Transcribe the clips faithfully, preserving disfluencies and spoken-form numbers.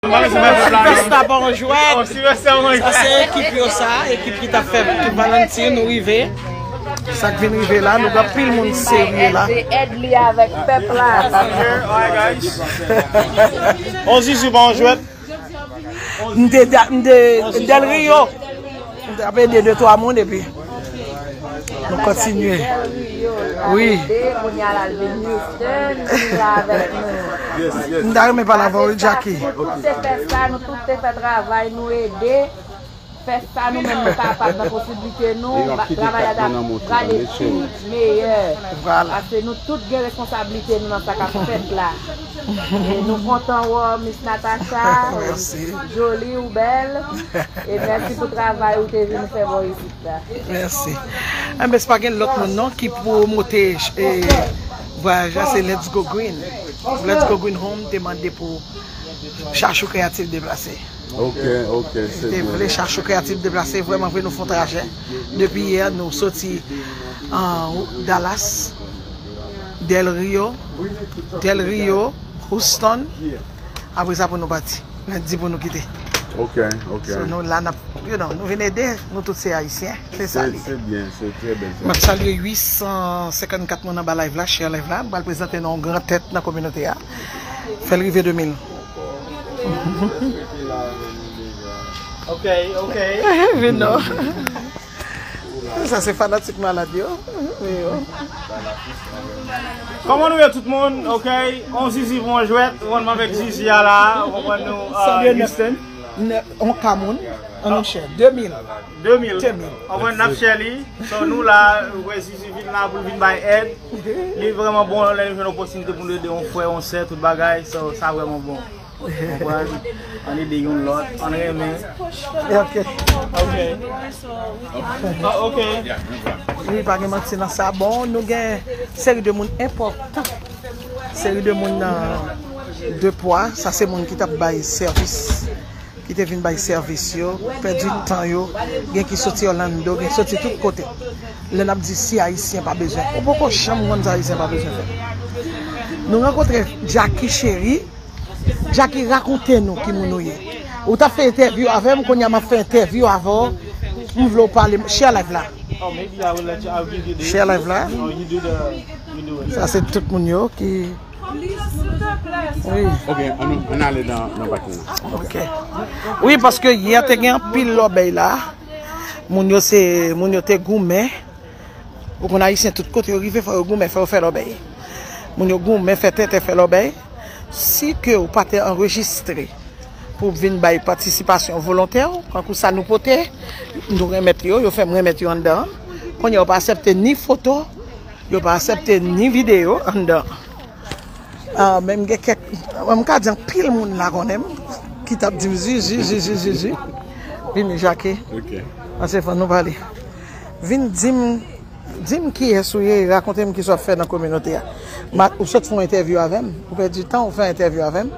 Silvesta Bonjwèt. Sa se ekip yo sa, ekip ki t ap fè tout Valentin, nou rive. Sa k vin rive la, nou gen anpil moun serye la. Se èd li avèk pèp la. On Zizi Bonjwèt. M te, m te Del Rio. M t ap ede de twa moun epi nou kontinye. Wi. Kounye a l al vin Houston, li la avèk nou. M ta renmen pale avè w, wi, Jackie. Tout se fè sa, nou tout te fè travay, nou ede. Fè sa nou menm nou kapab nan posiblite nou, travay la t ap prale pi meyè. Paske nou tout gen responsablite nou nan sa k ap fèt la. E nou kontan wè w, Miss Natacha, ou joli, ou bèl. E mèsi pou travay ou te vin fè bò isit la. Mèsi. Enben, se pa gen lòt moun non ki pwomote eh, vwayaj la, se Let's Go Green. Let's Go Green Home te mande pou Chachou Kreyatif deplase. Ok, ok, se byen. Te vle Chachou Kreyatif deplase, vrèman vre nou fè yon trajè. Depi yè, nou soti an Dallas, Del Rio, Del Rio, Houston. Apre sa pou nou pati. Lendi pou nou kite. Ok, ok. So, nou la, n ap, you know, nou vin ede, nou tout se Ayisyen. Se sa li. Se byen, se trè byen. M ap salye uit san senkannkat moun anba live la, share live la. M pral prezante nou yon gran tèt nan kominote a. Fè l rive de mil. Ok, ok. Vin non. Sa se fanatik malad yo. Wi, yo. Kòman nou ye tout moun? Ok. On Zizi pou on jwèt. Ou konn m avèk Zizi a la. Ou konprann nou, euh, Houston. On ka moun. An nou chè. De mil. De mil. De mil. Ou konprann n ap chè li. So nou la, ou wè Zizi vin la pou l vin bay èd. Li vrèman bon lè nou jwenn opòtinite pou nou ede on frè, on sè, tout bagay. So sa vrèman bon. Konprann? Ann ede youn lòt, ann renmen. Ok. Ok. Ah, ok. Wi, pa gen manti nan sa. Bon, nou gen seri de moun enpòtan. Seri de moun nan de pwa. Sa se moun ki t ap bay sèvis. Ki te vin bay sèvis yo. Pèdi tan yo. Gen ki soti Orlando, gen soti tout kote. Lè n ap di si Ayisyen pa bezwen. Ou poko janm konn sa Ayisyen pa bezwen fè. Nou rankontre Jackie Chéri. Jackie, rakonte nou ki moun ou ye. Ou t ap fè entèvyou avè m, kounye a m ap fè entèvyou avè w. M vle w pale m. Share live la. Share live la. Sa se tout moun yo ki. Wi. Ok, ann, ann ale nan, nan pati nan. Ok. Wi, paske yè te gen anpil lòbèy la. Moun yo se, moun yo te goumen. Ou konn Ayisyen tout kote yo rive, fò yo goumen, fò yo fè lòbèy. Moun yo goumen, fè tenten, fè lòbèy. Si ke ou pa te anrejistre pou vin bay patisipasyon volontè w, kankou sa nou pote, nou renmèt yo, yo fè m renmèt yo anndan. Kounye a, yo pa aksepte ni foto, yo pa aksepte ni videyo anndan. Ah, men m gen kèk, m ka di anpil moun la konnen m, ki t ap di m, Zizi, Zizi, Zizi. Vini, Jackie. Ok. Pase fò nou pale. Vin di m, di m kiyès ou ye, rakonte m kisa w ap fè nan kominote a. Ma, ou sot fè yon entèvyou avè m, ou pèdi tan ou fè entèvyou avè m.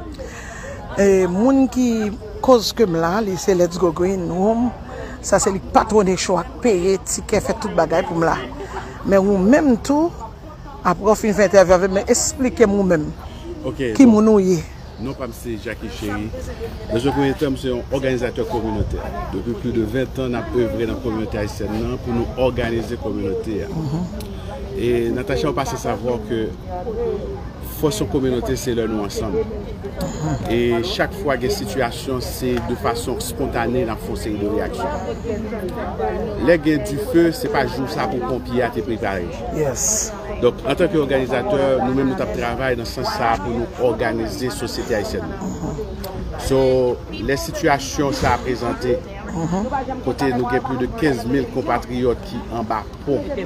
E, moun ki koz ke m la, li se Let's Go Green Room. Sa se li k patwone show ak peye tikè, fè tout bagay pou m la. Men ou menm tou, apre w fin fè entèvyou avè m, men esplike m ou menm. Ok, ki bon, moun ou ye. Non pa m se Jackie Chéry. Nan yon premye tan, m se yon òganizatè kominotè. Depi plis de ven tan, n ap evre nan kominote ayisyèn nan pou nou òganize kominote a. E Natacha, ou pase savwa ke fòs yon kominote, se lè nou ansanm. E chak fwa gen sitiyasyon, se de fason spontane n ap fè yon seri de reyaksyon. Lè gen dife, se pa jou sa pou ponpye a te prepare. Yes. Donk, antanke òganizatè, nou menm nou t ap travay nan sans sa a pou nou òganize sosyete ayisyèn nan. So, lè sitiyasyon sa a prezante, kote nou gen plis de kenz mil konpatriyòt ki anba pon de,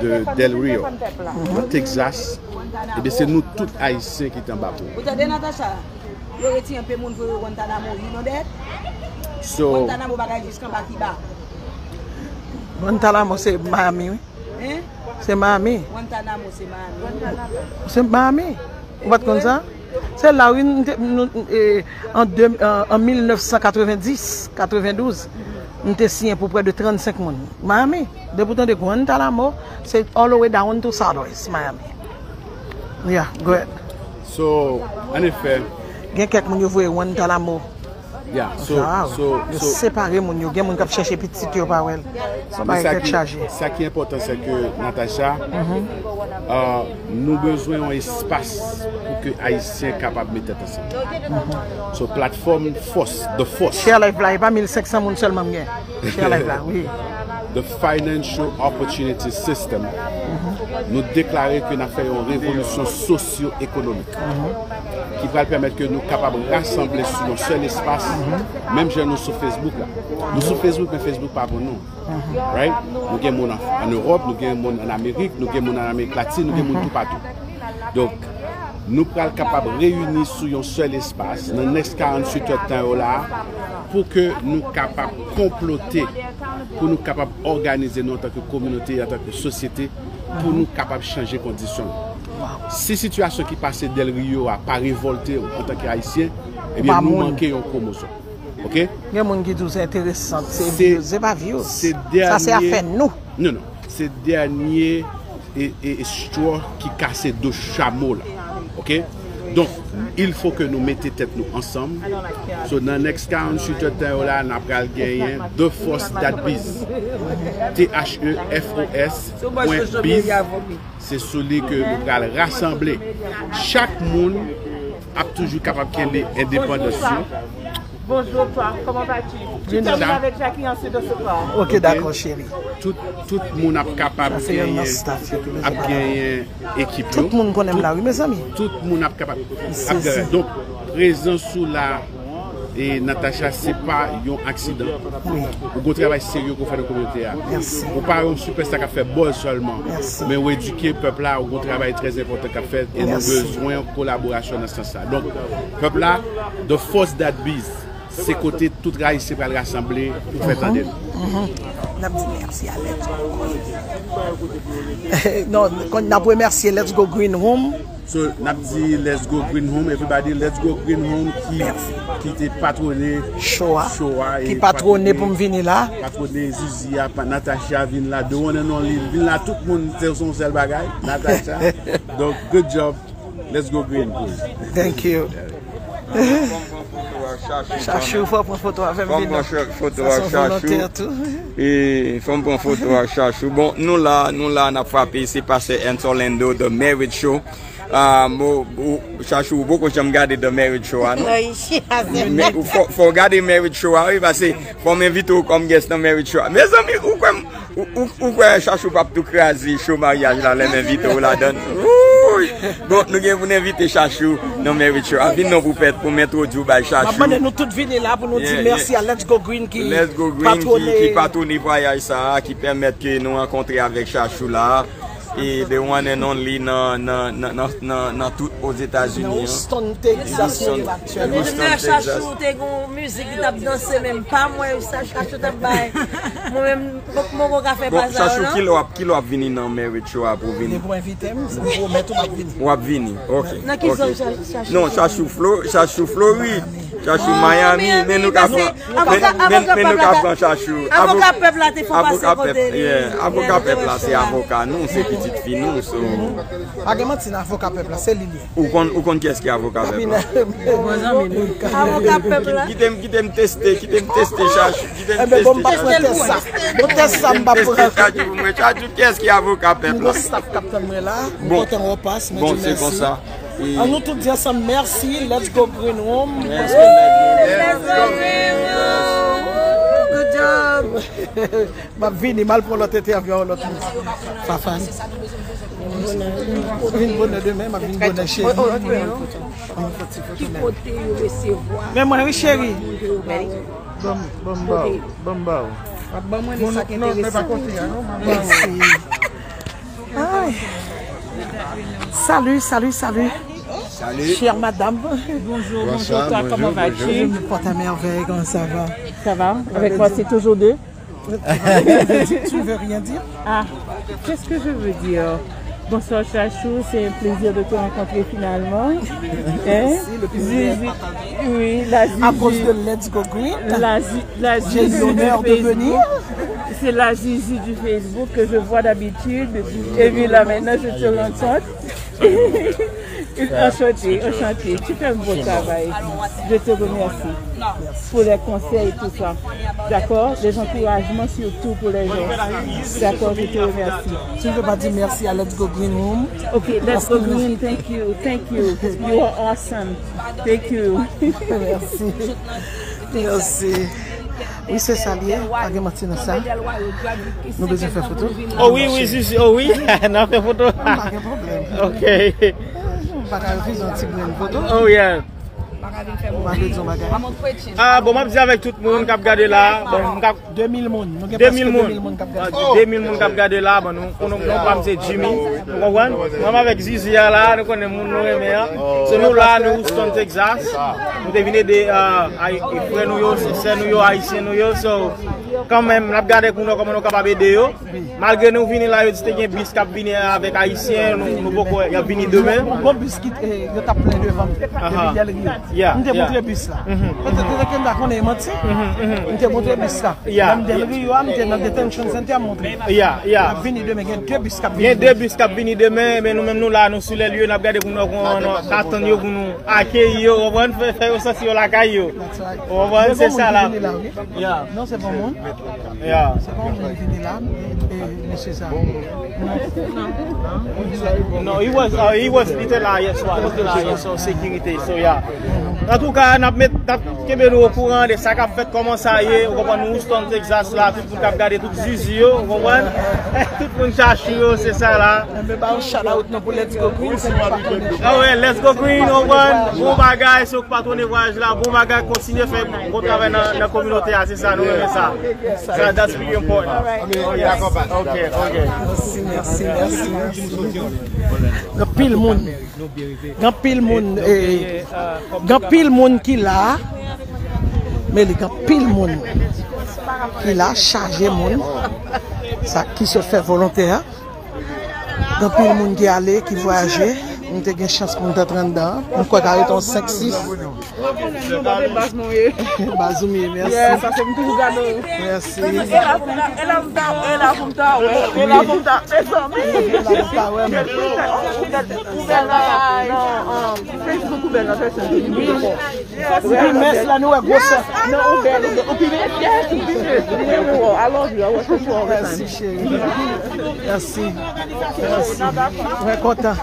de Del Rio, nan Texas, ebyen, se nou tout Ayisyen ki t anba pon. Ou tande, Natacha? Yo retire anpe moun voye Guantanamo, you know that? So, Guantanamo pa ka jis anba Kiba. Guantanamo se Miami, wi. Hein? Se Miami. Guantanamo, se Miami. Se Miami. Ou pa t konn sa? Se la, wi, m te, nou, e, an de, an, an mil nèf san katrevenndis, katrevendouz, m te siyen pou prè de trannsenk moun. Miami. Depi w tande Guantanamo, se all the way down to Southwest Miami. Yeah, go ahead. So, an efè, Gen kèk moun yo voye Juan Talamo. Yeah, so, so, yo separe moun yo. Gen moun k ap chèche pitit yo pa wè l. Sa bagay tèt chaje. Sa ki enpòtan, se ke Natacha, uh, nou bezwen yon espas pou ke Ayisyen kapab met tèt ansanm. So, platfòm fòs, the force. Share live la, e pa mil senk san moun sèlman m gen. Share live la, wi. The Financial Opportunity System, nou deklare ke n ap fè yon revolisyon sosyo-ekonomik ki pral pèmèt ke nou kapab rasanble sou yon sèl espas, menm jan nou sou Facebook la. Nou sou Facebook, men Facebook pa pou nou. Right? Nou gen moun an, an Ewòp, nou gen moun an Amerik, nou gen moun an Amerik Latin, nou gen moun toupatou. Donk, nou pral kapab reyini sou yon sèl espas nan next karanntuit èdtan yo la pou ke nou kapab konplote, pou nou kapab òganize nou antanke kominote, antanke sosyete, pou nou kapab chanje kondisyon yo. Si sitiyasyon ki pase Del Rio a pa revòlte w antanke Ayisyen, ebyen nou manke yon kwomozòm. Ok? Gen moun ki di w se enteresan, se views. Se pa views. Sa se afè nou. Non, non. Se dènye e, e, e straw ki kase do chamo la. Ok? Donk, il faut que nou mete tèt nou ansanm. So, nan next karanntuit èdtan yo la, n ap pral genyen The Force That Biz. T H E F O S pwen biz. Se sou li ke nou pral rasanble. Chak moun ap toujou kapab kenbe endepandans yo. Bonjour toi, comment vas-tu? Tu termines avec Jackie, ensuite on se part. Ok, d'accord, chérie. Tout, tout moun ap kapab genyen, ap genyen ekip yo. Tout moun konnen m la, wi, mezanmi. Tout moun ap kapab. Ap genyen. Donk, prezans ou la, e Natacha, se pa yon aksidan. Ou gen yon travay serye ke w fè nan kominote a. Ou pa yon sipèsta k ap fè buzz sèlman, men ou edike pèp la, ou gen yon travay trè enpòtan k ap fèt, e nou bezwen kolaborasyon nan sans sa. Donk, pèp la, The Force That Biz, se kote tout Ayisyen pral rasanble pou fè tande nou. N ap di mèsi a Let's Go Green. Non, n ap remèsye Let's Go Green Room. So, n ap di Let's Go Green Home, everybody, Let's Go Green Home ki, ki te patwone show a, show a ki patwone pou m vini la. Patwone Zizi a, pa Natacha vin la, the one and only, vin la, tout moun se yon sèl bagay, Natacha. Donk, good job. Let's go green, please. Thank you. Chachou, fò pran foto avè m vin la. Sa se yon volontè tou. E fò m pran foto ak Chachou. Bon, nou la, nou la, n ap frape, se pastè Ernst Orlando, The Marriage Show. Ah, mo, ou, Chachou, ou poko janm gade The Marriage Show a, non? Men, ou fò, fò w gade Marriage Show a, wi, paske fò m envite w kòm guest nan Marriage Show a. Mezanmi, ou kwè m, ou, ou, ou kwè Chachou p ap tou kraze show maryaj la, lè m envite w ladann? Wouy! Bon, nou gen pou n envite Chachou nan Marriage Show a. Vin non pou pèt, pou m entwodui w bay Chachou. M ap mande nou tout vini la pou nou di mèsi a Let's Go Green ki patwone vwayaj sa a, ki pèmèt ke nou rankontre avèk Chachou la. E the one and only nan, nan, nan, nan, nan, nan tout Ozetazini an. Nan Houston, Texas, nou ye la aktyèlman. Depi lè Chachou te gen yon mizik li t ap danse, men m pa m wè sa Chachou t ap bay. Mwen menm, m poko ka fè pa sa yo non. Bon, Chachou, kilè w ap, kilè w ap vini nan Marriage Show a pou vini? Depi w envite m, m pwomèt ou m ap vini. W ap vini, ok. Nan ki zòn Chachou? Non, Chachou Flo, Chachou Florid. Chachou Miami, men nou ka pran, men, men, men nou ka pran Chachou. Avoka pèp la te fè pase kote li. Avoka pèp la se avoka nou, se pitit fi nou, so. Pa gen manti nan avoka pèp la, se li li ye. Ou konn, ou konn kiyès ki avoka pèp la? Avoka pèp la. Kite m, kite m teste, kite m teste Chachou, kite m teste Chachou. Enben bon, m p ap pran tès sa. Bon, tès sa m p ap pran. Chachou, kiyès ki avoka pèp la? M gen staff k ap tann mwen la. M pote yon repas, mwen di mèsi. An nou tout di ansanm mèsi, let's go Green Room. Let's go Green Room. Good job. M ap vini, m al pran lòt entèvyou, yon lòt moun. Fafan. Vin bonè demen, m ap vin bonè cheri. Ki kote yo resevwa? Men mwen wi cheri. Ban m, ban m ba w, ban m ba w. W ap ban mwen de sa k enterese. Non, men pa kote a, non, m ap ba w. Ay. Salut, salut, salut. Salut. Chère madame. Bonjour, bonjour, toi, comment vas-tu? Je me porte à merveille, comment ça va? Ça va? Avec moi, c'est toujours deux. Tu veux dire, tu veux rien dire? Ah, qu'est-ce que je veux dire? Bonsoir Chachou, c'est un plaisir de te rencontrer finalement. Hein? Merci, le plaisir est partagé. Oui, la Zizi. À cause de Let's Go Green, j'ai l'honneur de venir. C'est la Zizi du Facebook que je vois d'habitude. Et puis là, maintenant, je te rencontre. Enchanté, enchanté. Tu fais un beau travail. Je te remercie pour les conseils, tout ça. D'accord? Les encouragements surtout pour les gens. D'accord, je te remercie. Tu ne veux pas dire merci à Let's Go Green Home? Okay, Let's Go Green, thank you, thank you. You are awesome. Thank you. Merci. Merci. Wi, se sa l ye. Pa gen manti nan sa. Nou bezwen fè foto. Oh wi, wi, Zizi, oh wi. N ap fè foto. Pa gen pwoblèm. Ok. M pa ka refize yon ti grenn foto. Oh yeah. Ou pa vle di yon bagay. Ah, bon, m ap di avèk tout moun k ap gade la. Bon, m k ap de mil moun. Nou gen prèske de mil moun k ap gade. Ah, de mil moun k ap gade la. Bon, nou, nou, nou pa m se Jimmy. Ou konprann? Mwen avèk Zizi a la, nou konnen moun nou renmen an. So nou la, nou Houston, Texas. Nou te vin ede, ah, ay, frè nou yo, sè nou yo, ayisyen nou yo. So, kanmenm, n ap gade pou nou kòman nou kapab ede yo. Malgre nou vini la, yo di te gen bis k ap vini avèk ayisyen, nou, nou poko, y ap vini demen. Gon bis ki, eh, yo t ap plen devan m depi Del Rio. Yeah, m te montre bis la. Petèt, petèt ke m ta konnen e manti. M te montre bis la. Yeah. Lè m Del Rio a, m te nan detention center, m montre. Yeah, yeah. Ap vini demen, gen de bis k ap vini. Gen de bis k ap vini demen, men nou menm nou la, nou sou lè lye, n ap gade pou nou, nou, nou ka tann yo pou nou akeyi yo, ou konprann, fè, fè yo santi yo lakay yo. That's right. Ou konprann, se sa la. Yeah. Non, se bon moun. Yeah. Se pa yon moun ki vini la, e, e mesye sa. No, he was, uh, he was, li te la yè swa, li te la yè swa, sekirite, so, yeah. Antouka, n ap met, n ap kenbe nou okouran de sa k ap fèt, kòman sa ye, ou konprann, nou Houston, Texas la, tout moun k ap gade, tout Zizi yo, ou konprann? Tout moun Chachou yo, se sa la. Enben, ba yon shout out non pou Let's Go Green, se nou patwone. Ah ouais, Let's Go Green, ou konprann? Bon bagay, se ou k patwone vwayaj la, bon bagay, kontinye fè bon travay nan, nan kominote a, se sa, nou renmen sa. Sa, that's really important. Ok, ok. Mèsi, mèsi, mèsi, mèsi. Gen anpil moun. Gen anpil moun, eh, gen anpil moun ki la. Men li gen anpil moun ki la, chaje moun. Sa ki sot fè volontè a. Gen anpil moun ki ale, ki vwayaje. M te gen chans pou m t antre anndan an. M kwè ta rete yon senk, sis. Nou ba de baz mwen ye. Baz ou m ye, mèsi. Yeah, sa se m toujou gade w. Mèsi. E la pou m ta, e la pou m ta, e la pou m ta wè, e la pou m ta, mezanmi. E la pou m ta wè, men. Ou bèl, ou bèl nan, nan, um, Facebook, ou bèl nan pèsòn. Ou pi mens la, nou wè gwosè. Non, ou bèl, ou bèl. Ou pi mens, yes, ou pi mens. I love you, I want you all the time. Mèsi, cheri. Mèsi. Mèsi. Mwen kontan.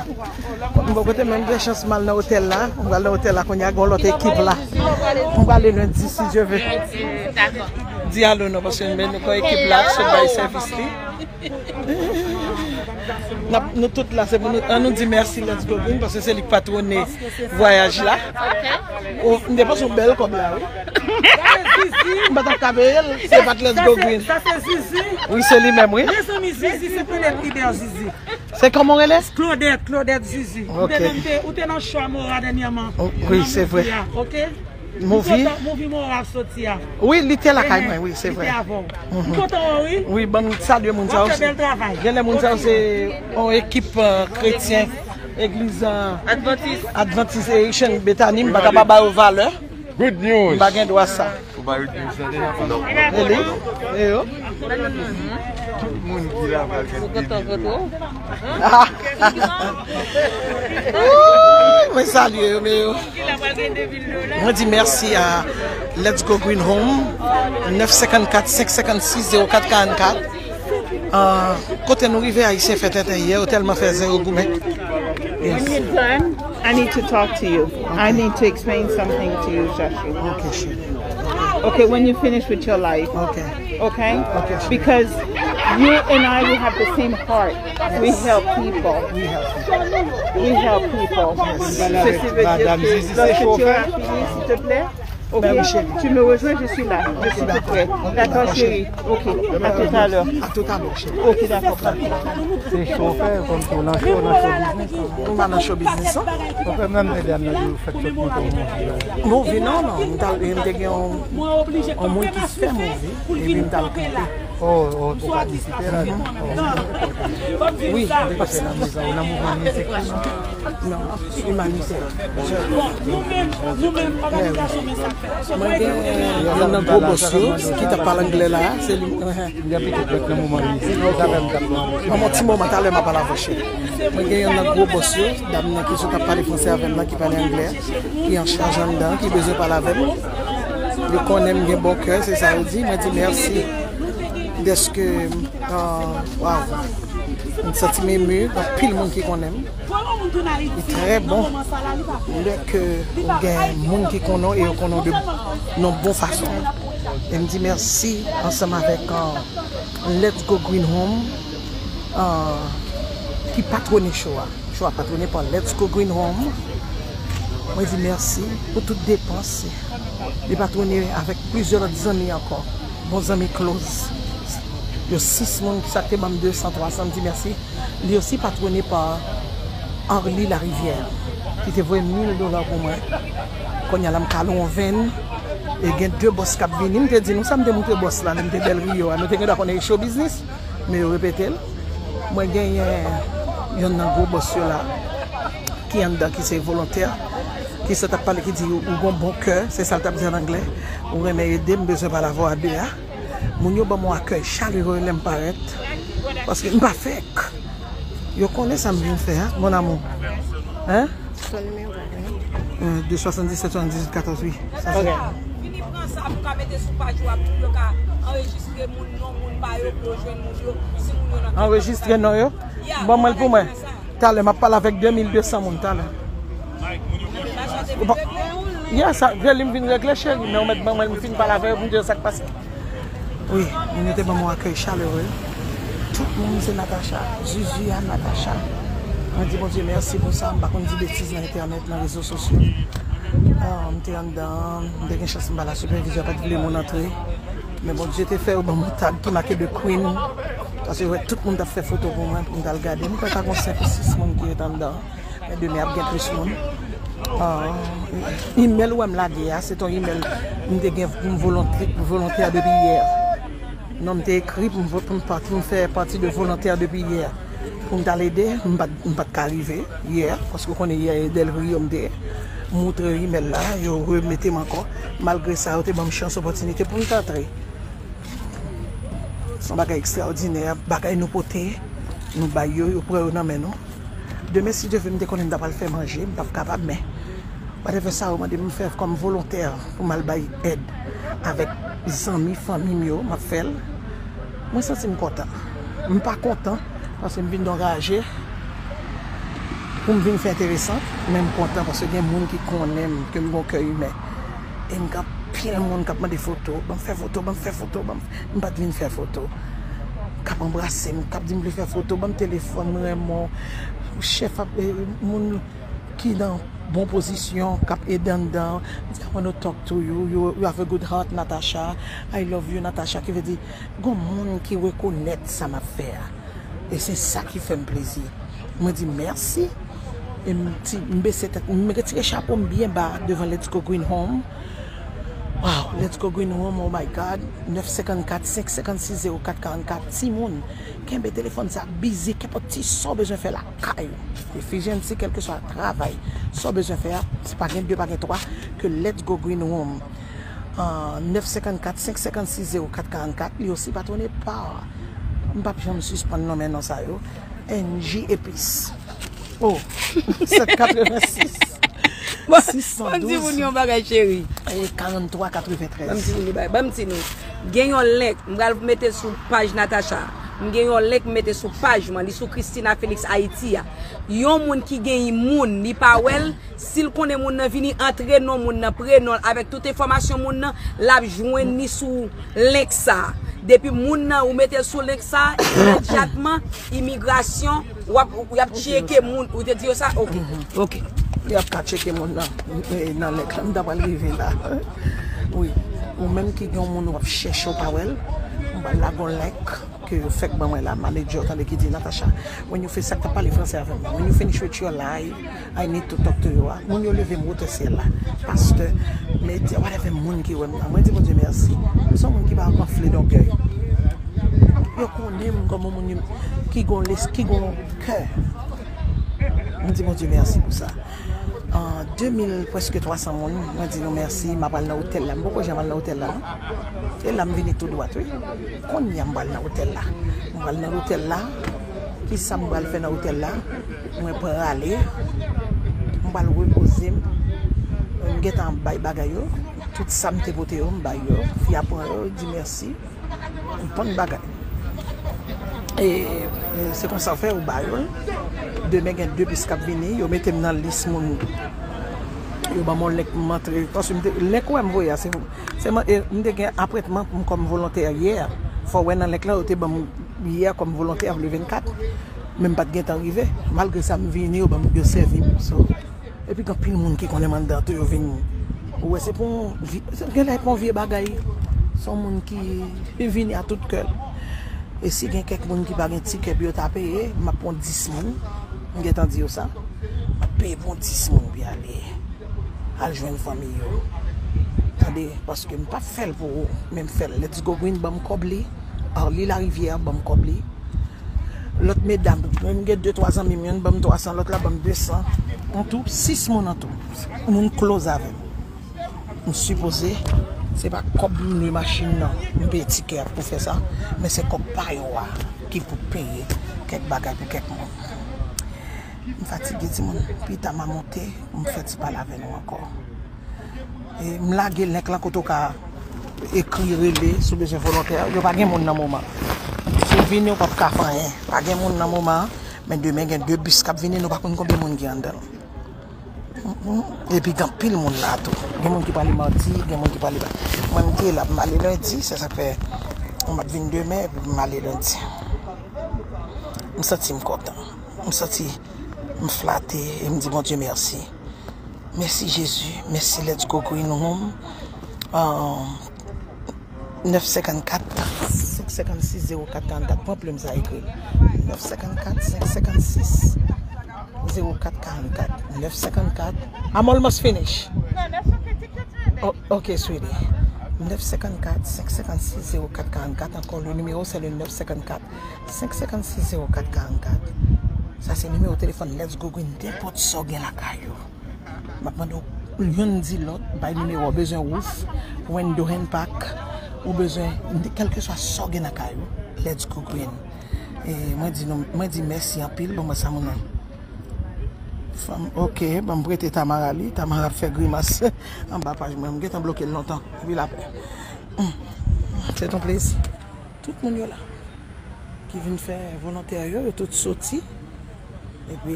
Bon, kote menm gen chans m al nan otèl la. M pral nan otèl la kounye a, gen yon lòt ekip la. M prale lendi, si Dye ve. Di alo non, paske men nou kon ekip la ap sot bay sèvis li. N ap, nou tout la, se pou nou, an nou di mèsi Let's Go Green, paske se li k patwone vwayaj la. Ou, m te panse yon bèl kòb la, wi. M pa t ap ka peye l, se pa t Let's Go Green. Sa se Zizi. Wi, se li menm, wi. Mezanmi, Zizi, se Claudette Liber Zizi. Se kòman w rele? Claudette, Claudette Zizi. Ok. Ou te menm te, ou te nan show a Mora dènyèman. Oh, wi, se vre. Nan movie a, ok? Movie? M kontan, movie Mora soti a. Wi, li te lakay mwen, wi, se vre. Li te avè w. M kontan wè w, wi. Wi, ban m salye moun sa yo. W ap fè bèl travay. Genlè moun sa yo se yon ekip, euh, kretyen, egliz, euh, Adventist. Adventist Haitian Bethany, m pa ka pa ba yo valè. Good news. M pa gen dwa sa. Ou ba yo di nou sante nan pandan. Eli? E yo? Tout moun ki la pral gen de mil dola. Wouy, mwen salye yo, men yo. Mwen di mèsi a Let's Go Green Home, nèf senkannkat, senk senkannsis, zewo kat karannkat. Ah, kote nou rive, Ayisyen fè tenten yè, yo tèlman fè zen, yo goumen. Yes. When you're done, I need to talk to you. I need to explain something to you, Shashu. Ok, cheri. Okay, when you finish with your life. Ok. Okay? Ok, cheri. Because you and I, we have the same heart. We help people. We help people. We help people. Ceci veut dire que lorsque tu auras fini, s'il te plaît, ok, tu me rejoins, je suis là, je suis tout près. D'accord, chérie? Ok, à tout à l'heure. À tout à l'heure, cheri. Ok, d'accord, papa. Se chofè, kòm si w nan show, nan show business. Ou pa nan show business, non? Ou fè menm medam nan yo fèk sot moto movie. Movie, non, non. M t al, m te gen yon, yon moun ki fè movie, epi m t al kanpe. Oh, oh, ou patisipe ladan. Wi, m patisipe nan mouvman mizik. Non, imanitè. Mwen gen youn nan gwo bòs yo ki t ap pale anglè la, se li. Mwen gen yon ti moman talè m ap pale avè w, cheri. Mwen gen youn nan gwo bòs yo, dam nan ki sot ap pale franse avè m nan, ki pale anglè, ki an chaj anndan, ki bezwen pale avè m. Yo konnen m gen bon kè, se sa yo di. Mwen di mèsi. Dèske, ah, waw, m santi m emu, anpil moun ki konnen m. Li trè bon lè ke ou gen moun ki konnen w e yo konnen w de nan bon fason. E m di mèsi ansanm avèk, ah, Let's Go Green Home, ah, ki patwone show a. Show a patwone pa Let's Go Green Home. Mwen di mèsi pou tout depans. Li patwone avèk plizyè lòt zanmi ankò. Bon zanmi Close. Yo sis moun ki sa te ban m de san, twa san, m di mèsi. Li osi patwone pa Arly Larivière, ki te voye mil dola pou mwen. Kounye a la m kale yon venn. E gen de bòs k ap vini. M te di nou sa, m te montre bòs la, lè m te Del Rio a. Nou te gen dwa konnen e show biznis. Men yo repete l. Mwen genyen youn nan gwo bòs yo la, ki anndan, ki se volontè, ki sot ap pale, ki di ou gon bon kè, se sa l t ap di an anglè. Ou renmen ede m, bezwen pale avè w a de a. Moun yo ban m yon akèy chalere lè m parèt, paske m pa fèk. Yo konnen sa m vin fè a, mon amour. Hein? Ton nimewo, wi. Euh, de swasanndisèt, swasanndisèt, katòz, wi. Sa se. Ok. Vini pran sa pou ka mete sou paj ou a pou yo ka anrejistre moun, non moun pa yo, pou yo jwenn moun yo, si moun yo nan. Anrejistre non yo? Ban mwen l pou mwen. Talè, m ap pale avèk de mil de san moun, talè. Ou pa, yeah, sa, vle li m vin regle, cheri, men ou mèt ban mwen l, m fin pale avè yo, pou m di yo sa k pase. Wi, moun yo te ban m yon akèy chalere. Tout moun se Natacha, Zuzu a Natacha. Mwen di Bondye mèsi pou sa, m pa konn di betiz nan entènèt, nan rezo sosyo. Ah, m te anndan, m te gen chans m pa la sipèvizè pa t vle moun antre. Men Bondye te fè yo ban m yon tab ki make The Queen. Paske yo wè tout moun t ap fè foto pou mwen, pou m t al gade. M kwè pa gon senk ou sis moun ki ret anndan. Men demen ap gen plis moun. Ah, imèl ou wè m lage a, se t on imèl m te gen pou m volontè, volontè depi yè. Non, m te ekri pou m vo-, pou m pa-, pou m fè pati de volontè depi yè. Pou m t al ede, m pa t, m pa t ka rive yè, paske w konnen yè e Del Rio m te ye. M moutre yo imèl la, yo remete m ankò. Malgre sa, yo te ban m chans, opòtinite pou m t antre. Se yon bagay ekstraòdinè, bagay nou pote, nou bay yo, yo pran yo nan men nou. Demen, si Dye vle, m te konnen m ta pral fè manje, m p ap kapab, men whatever sa yo mande m fè kòm volontè pou m al bay èd avèk zanmi, fanmi m yo, m ap fè l. Mwen santi m kontan. M pa kontan paske m vin nan raje pou m vin fè enteresan, men m kontan paske gen moun ki konnen m, ke m gon kè imen. E m gen anpil moun k ap mande foto, ban m fè foto, ban m fè foto, ban m, m pa t vin fè foto. K ap anbrase m, k ap di m vle fè foto, ban m telefòn, m renmen w. Chèf ap, e, moun ki nan bon pozisyon, k ap ede anndan, di, "I wanna talk to you, you, you have a good heart, Natacha, I love you, Natacha," ki vle di, gon moun ki rekonèt sa m ap fè a. E se sa ki fè m plezi. Mwen di mèsi. E m ti, m bese tèt, m retire chapo m byen ba devan Let's Go Green Home. Wow, Let's Go Green Home, oh my God. Nèf senkannkat, senk senkannsis, zewo kat karannkat. Timoun, kenbe telefòn sa, bize, kenpòt ti sa w bezwen fè lakay ou. Efficiency, kèlkeswa travay. Sa w bezwen fè a, se pa gen de, pa gen twa, ke Let's Go Green Home. Ah, nèf senkannkat, senk senkannsis, zewo kat karannkat. Li osi patwone pa, m p ap janm sispann nonmen non sa yo. N J Epis. Oh, sèt katrevensis. Bon, sis san douz. Ban m di moun yon bagay, cheri. E, karannntwa katreventrèz. Ban m di moun yon bagay. Ban m di nou. Gen yon link, m pral mete sou paj Natacha. M gen yon link m mete sou paj mwen. Li sou Christina Felix Haïti a. Yon moun ki gen moun, li pa wè l, si l konnen moun nan vini, antre non moun nan, prenon l, avèk tout enfòmasyon moun nan, l ap jwenn li sou link sa a. Depi moun nan, ou mete l sou link sa a, imedyatman, imigrasyon, w ap, y ap tcheke moun. Ou te di yo sa? Ok. Ok. Y ap ka tcheke moun nan, e, nan link la. M ta pral rive la. Wi. Ou menm ki gen yon moun w ap chèche, w pa wè l, m pral lage yon link ke yo fèk ban mwen la, manedjè yo tande ki di, "Natacha, when you finish," sa k t ap pale franse avè mwen, "when you finish with your life, I need to talk to you," a. Moun yo leve m wote syèl la. Pastè, medya, whatever moun ki wè m nan. Mwen di Bondye mèsi. M se yon moun ki pa anfle dògèy. Yo konnen m kòm yon moun ki gon les, ki gon kè. M di Bondye mèsi pou sa. An de mil, prèske twa san moun, mwen di nou mèsi. M ap al nan otèl la. M poko janm al nan otèl la, non. E la m vini tou dwat, wi. Kounye a m pral nan otèl la. M pral nan otèl la. Kisa m pral fè nan otèl la? Mwen prale. M pral repoze m. M gentan bay bagay yo. Tout sa m te pote yo, m bay yo. Fi a pran yo, di mèsi. M konn bagay. E, e se konsa w fè, ou ba yo l. Demen gen de bis k ap vini, yo mete m nan lis moun. Yo ban m yon link pou m antre. Paske m te, link ou wè m voye a, se, se man-, e, m te gen apwentman pou m kòm volontè yè. Fò w wè nan link lan, yo te ban m yè kòm volontè le vennkat. Men m pa t gentan rive. Malgre sa, m vini, yo ban m, yo sèvi m. So, epi gen anpil moun ki konnen m anndan tou, yo vin. Ou wè, se pou yon vi-, se, genlè pou yon vye bagay. Se yon moun ki vini a tout kè l. E si gen kèk moun ki pa gen tikè pou yo ta peye, m ap pran dis moun. M gentan di yo sa. M ap peye pou yon dis moun pou y ale. Al jwenn fanmi yo. Tande, paske m p ap fè l pou ou, men m fè l. Let's Go Green ban m kòb li. Arly Larivière ban m kòb li. Lòt medam, menm gen de, twa zanmi m, youn ban m twa san, lòt la ban m de san. An tou, sis moun an tou. Moun close avè m. M sipoze, se pa kòb m lwe machin nan, m peye tikè a pou fè sa, men se kòb pa yo a ki pou peye kèk bagay pou kèk moun. M fatige, timoun. Pita m a monte, m fè ti pale avè nou ankò. E m lage link lan kote w ka ekri, rele, si w bezwen volontè. Yo pa gen moun nan moman. Si w vini, ou p ap ka fè anyen. Pa gen moun nan moman an, men demen gen de bis k ap vini, nou pa konn konbyen moun ki anndan l. Epi gen anpil moun la tou. Gen moun ki prale madi, gen moun ki prale ba. Mwen, m te la, m ale lendi, se sa k fè m ap vin demen, epi m ale lendi. M santi m kontan. M santi m flate e m di Bondye mèsi. Mèsi Jezi, mèsi Let's Go Green Home. Ah, nèf senkannkat, senk senkannsis, zewo kat karannkat. Pran plim sa, ekri l. Nèf senkannkat, senk senkannsis, zewo kat karannkat. Nèf senkannkat. I'm almost finish. Oh, ok, sweetie. Nèf senkannkat, senk senkannsis, zewo kat karannkat. Encore, le numéro, c'est le nèf senkannkat, senk senkannsis, zewo kat karannkat. Sa se nimewo telefòn Let's Go Green, nenpòt sa w gen lakay ou. M ap mande w, youn di lòt, bay nimewo, w bezwen wouf, window and pack, ou bezwen, kèlkeswa sa w gen lakay ou, Let's Go Green. E mwen di nou, mwen di mèsi anpil, bon, mwen sa moun nan. Fanm, ok, ban m prete Tamara li, Tamara ap fè grimas anba paj mwen, m gentan bloke l lontan, epi l ap, hmm, se ton plezi. Tout moun yo la ki vin fè volontè yo, yo tout soti. Epi,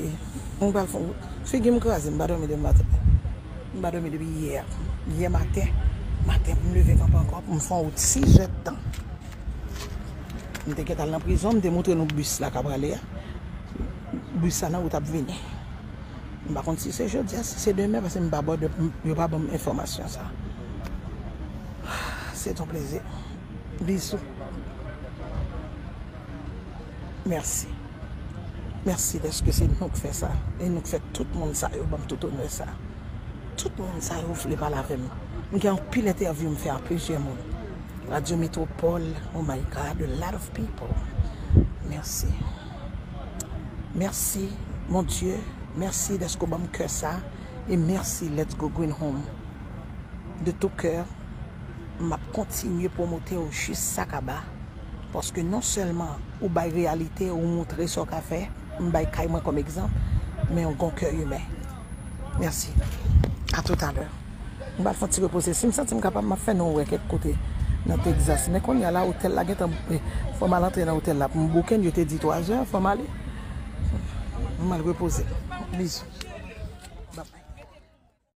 mwen pral fon, figi m kraze, m pa dòmi depi maten. M pa dòmi depi yè. Yè maten, maten pou m leve kanpe ankò, pou m fè yon wout sis zè tan. M te gentan al nan prizon, m te montre nou bis la k ap prale a. Bis la nan wout ap vini. M pa konn si se jodi a, si se demen, paske m pa bòde, yo pa ban m enfòmasyon sa. Se ton plezi. Bizou. Mèsi. Mèsi dèske se nou k fè sa. E nou k fè tout moun sa yo ban m tout onè sa. Tout moun sa yo vle pale avè m. M gen anpil entèvyou m fè ak plizyè moun. Radio Métropole, oh my God, a lot of people. Mèsi. Mèsi, mon Dieu. Mèsi dèske w ban m kè sa. E mèsi Let's Go Green Home. De tout cœur, m ap kontinye pwomote w jis sa kaba. Paske non sèlman ou bay reyalite, ou montre sa w ka fè, m bay kay mwen kòm egzanp, men w gon kè imen. Mèsi. A toutalè. M pral fè yon ti repoze. Si m santi m kapab, m ap fè nou wè kèk kote nan Texas. Men kounye a la, otèl la gentan, eh, fò m al antre nan otèl la pou m bouke l. Yo te di twa zè, fò m ale. M al repoze. Bizou.